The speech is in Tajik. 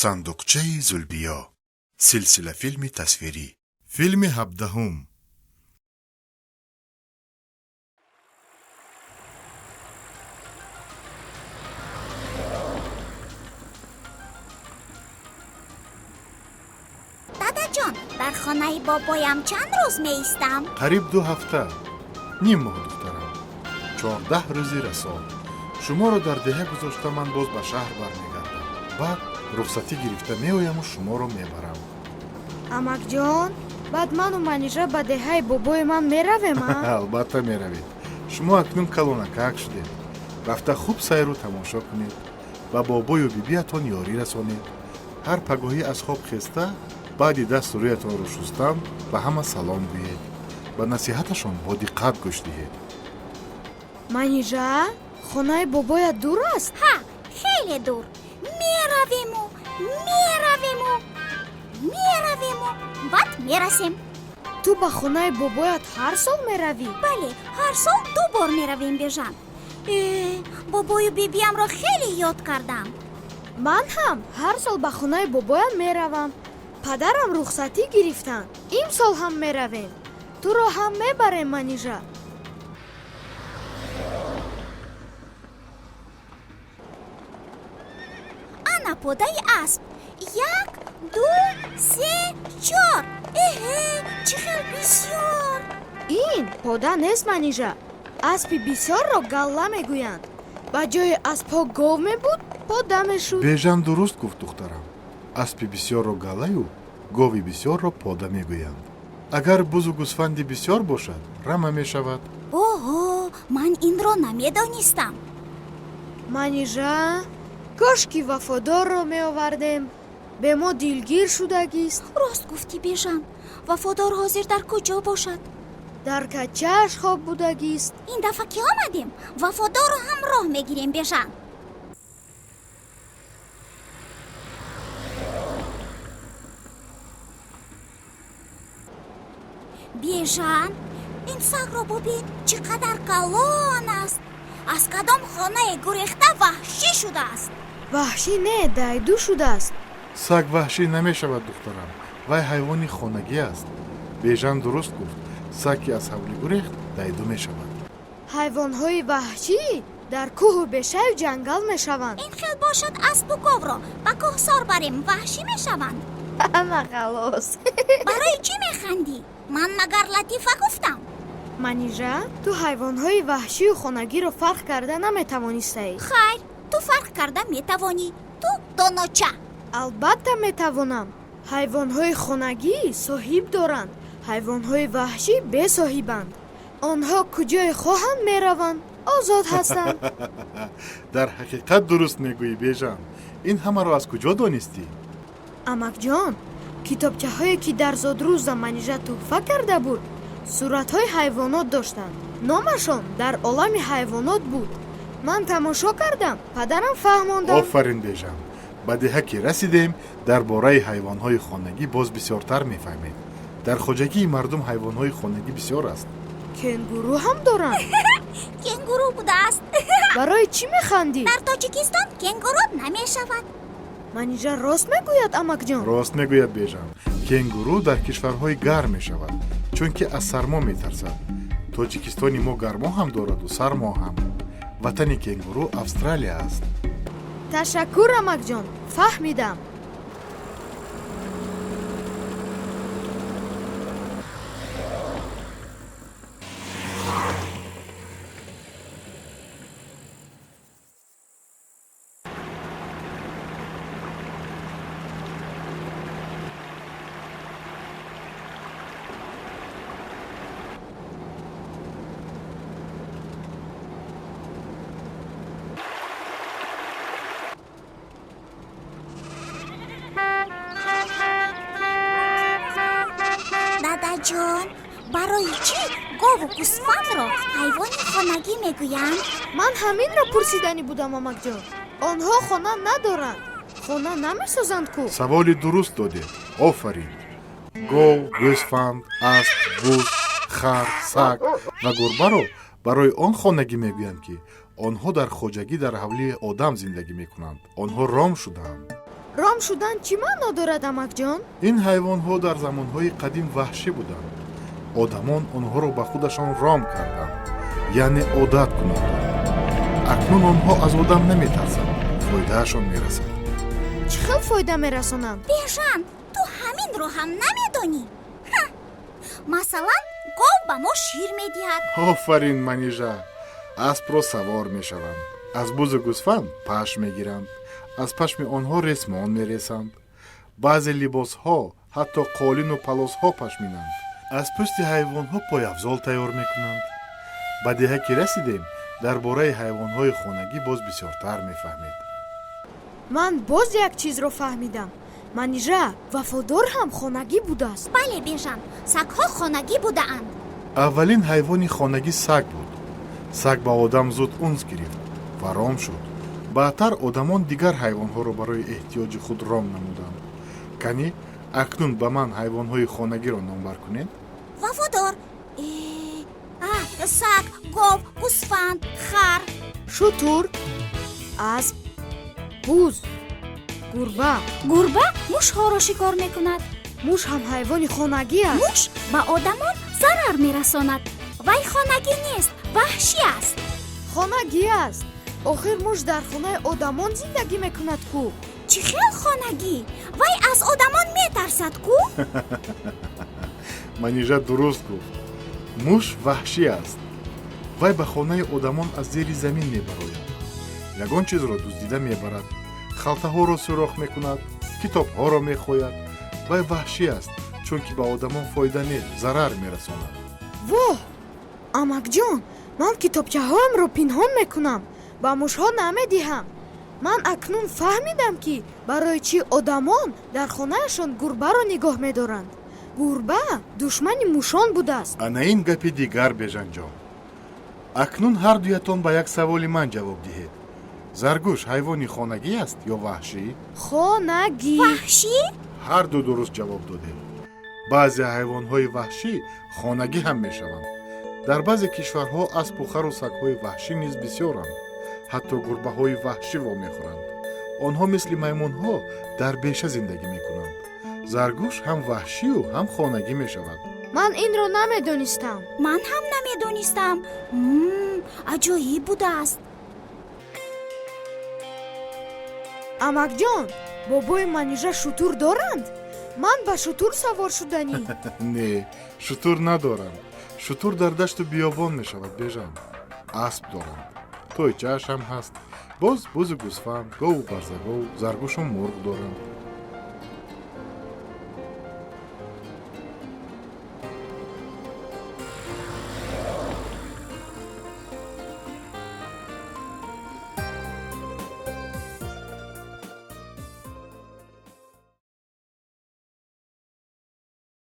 Сандуқчаи Зулбиё, силсилафилми тасвирӣ, филми 17-ум. Дадаҷон, дар хонаи бобоям чанд рӯз меистам? Қариб 2 ҳафта, ним моҳ, духтарам, 14 рӯзи расо. Шуморо дар деҳа гузошта, ман боз ба шаҳр бармегардам. Баъд рухсатӣ гирифта меояму шуморо мебарам. Амакҷон, баъд ману Манижа ба деҳаи бобои ман меравем, а? Албатта меравед. Шумо акнун калонакак шудед. Рафта хуб сайру тамошо кунед, ба бобою бибиятон ёрӣ расонед. Ҳар пагоҳӣ аз хоб хеста, баъди дасту рӯятонро шустан, ба ҳама салом гӯед, ба насиҳаташон бо диққат гӯш диҳед. Манижа, хонаи бобоят дур аст? Ҳа, хеле дур. Меравему, меравему, меравему, баъд мерасем. Ту ба хонаи бобоят ҳар сол меравӣ? Бале, ҳар сол ду бор меравем, Бежан. Э, бобою бибиямро хеле ёд кардам. Ман ҳам ҳар сол ба хонаи бобоям меравам. Падарам рухсатӣ гирифтанд, имсол ҳам меравем. Туро ҳам мебарем, Манижа. Ана подаи асп: як, ду, се, чор. Эҳе, чӣ хел бисёр! Ин пода нест, Манижа. Аспи бисёрро галла мегӯянд. Ба ҷои аспҳо гов мебуд, пода мешуд. Бежан дуруст гуфт, духтарам. Аспи бисёрро галлаю гови бисёрро пода мегӯянд. Агар бузу гӯсфанди бисёр бошад, рама мешавад. Оҳо, ман инро намедонистам. Манижа, кошки Вафодорро меовардем, бе мо дилгир шудагист. Рост гуфтӣ, Бежан. Вафодор ҳозир дар куҷо бошад? Дар качааш хоб будагист. Ин дафъа ки омадем, Вафодорро ҳамроҳ мегирем, Бежан. Бежан, ин сагро бубин, чӣ қадар калон аст! Аз кадом хонае гурехта ваҳшӣ шудааст. Ваҳшӣ не, дайду шудааст. Саг ваҳшӣ намешавад, духтарам. Вай ҳайвони хонагӣ аст. Бежан дуруст гуфт: саг ки аз ҳавлӣ гурехт, дайду мешавад. Ҳайвонҳои ваҳшӣ дар кӯҳу бешаю ҷангал мешаванд. Ин хел бошад, аспу говро ба кӯҳсор барем, ваҳшӣ мешаванд. Ана халос. Барои чӣ механдӣ? Ман магар латифа гуфтам? Манижа, ту ҳайвонҳои ваҳшию хонагиро фарқ карда наметавонистаӣ. Хайр, ту фарқ карда метавонӣ, ту доноча. Албатта метавонам. Ҳайвонҳои хонагӣ соҳиб доранд, ҳайвонҳои ваҳшӣ бесоҳибанд. Онҳо куҷое хоҳанд мераванд, озод ҳастанд. Дар ҳақиқат дуруст мегӯӣ, Бежан. Ин ҳамаро аз куҷо донистӣ? Амакҷон, китобчаҳое ки дар зодрӯза Манижа тӯҳфа карда буд, суратҳои ҳайвонот доштанд. Номашон «Дар олами ҳайвонот» буд. Ман тамошо кардам, падарам фаҳмондам. Офарин, Бежан. Ба деҳа ки расидем, дар бораи ҳайвонҳои хонагӣ боз бисёртар мефаҳмед. Дар хоҷагии мардум ҳайвонҳои хонагӣ бисёр аст. Кенгуру ҳам доранд? Кенгуру будааст. Барои чӣ механдӣ? Дар Тоҷикистон кенгуру намешавад. Манижа рост мегӯяд, амакҷон. Рост мегӯяд Бежан. Кенгуру дар кишварҳои гарм мешавад, чунки аз сармо метарсад. Тоҷикистони мо гармо ҳам дораду сармо ҳам. Ватани кенгуру Австралия аст. Ташаккур, амакҷон, фаҳмидам. Дадаҷон, барои чӣ гову гӯсфандро ҳайвони хонагӣ мегӯянд? Ман ҳаминро пурсиданӣ будам, амакҷон. Онҳо хона надоранд, хона намесозанд ку. Саволи дуруст додед, офарин. Гов, гӯсфанд, асп, буз, хар, саг ва гурбаро барои он хонагӣ мегӯянд, ки онҳо дар хоҷагӣ, дар ҳавлии одам зиндагӣ мекунанд. Онҳо ром шудаанд. Ром шудан чӣ маъно дорад, амакҷон? Ин ҳайвонҳо дар замонҳои қадим ваҳшӣ буданд. Одамон онҳоро ба худашон ром карданд, яъне одат кунонданд. Акнун онҳо аз одам наметарсанд, фоидаашон мерасад. Чӣ хел фоида мерасонанд? Бежан, ту ҳаминро ҳам намедонӣ? Масалан, гов ба мо шир медиҳад. Офарин, Манижа! Аспро савор мешаванд, аз бузу гӯсфанд пашм мегиранд, аз пашми онҳо ресмон мересанд. Баъзе либосҳо, ҳатто қолину палосҳо пашминанд. Аз пӯсти ҳайвонҳо пойафзол тайёр мекунанд. Ба деҳа ки расидем, дар бораи ҳайвонҳои хонагӣ боз бисёртар мефаҳмед. Ман боз як чизро фаҳмидам. Манижа, Вафодор ҳам хонагӣ будааст. Бале, Бежан, сагҳо хонагӣ будаанд. Аввалин ҳайвони хонагӣ саг буд. Саг ба одам зуд унс гирифт ва ром шуд. Баъдтар одамон дигар ҳайвонҳоро барои эҳтиёҷи худ ром намуданд. Канӣ, акнун ба ман ҳайвонҳои хонагиро номбар кунед. Вафодор, саг, гов, гӯсфанд, хар. Шутур, асп, буз, гурба. Гурба мушҳоро шикор мекунад. Муш ҳам ҳайвони хонагӣ аст. Муш ба одамон зарар мерасонад. Вай хонагӣ нест, ваҳшӣ аст. Хонагӣ аст. Охир муш дар хонаи одамон зиндагӣ мекунад ку. Чӣ хел хонагӣ? Вай аз одамон метарсад ку. Манижа дуруст гуфт. Муш ваҳшӣ аст. Вай ба хонаи одамон аз зери замин мебарояд, ягон чизро дуздида мебарад, халтаҳоро сӯрох мекунад, китобҳоро мехояд. Вай ваҳшӣ аст, чунки ба одамон фоида не, зарар мерасонад. Воҳ, амакҷон, ман китобчаҳоамро пинҳон мекунам, ба мушҳо намедиҳам. Ман акнун фаҳмидам, ки барои чӣ одамон дар хонаашон гурбаро нигоҳ медоранд. Гурба душмани мушон будааст. Ана ин гапи дигар, Бежанҷон. Акнун ҳар дуятон ба як саволи ман ҷавоб диҳед. Заргӯш ҳайвони хонагӣ аст ё ваҳшӣ? Хонагӣ. Ваҳшӣ. Ҳар ду дуруст ҷавоб додед. Баъзе ҳайвонҳои ваҳшӣ хонагӣ ҳам мешаванд. Дар баъзе кишварҳо аспу хару сагҳои ваҳшӣ низ бисёранд. Ҳатто гурбаҳои ваҳшӣ вомехӯранд. Онҳо мисли маймунҳо дар беша зиндагӣ мекунанд. Заргӯш ҳам ваҳшию ҳам хонагӣ мешавад. Ман инро намедонистам. Ман ҳам намедонистам. Аҷоиб будааст. Амакҷон, бобои Манижа шутур доранд? Ман ба шутур савор шуданӣ. Не, шутур надоранд. Шутур дар дашту биёбон мешавад, Бежан. Асп доранд, тойчааш ҳам ҳаст. Боз бузу гӯсфанд, гову барзагов, заргӯшу мурғ доранд.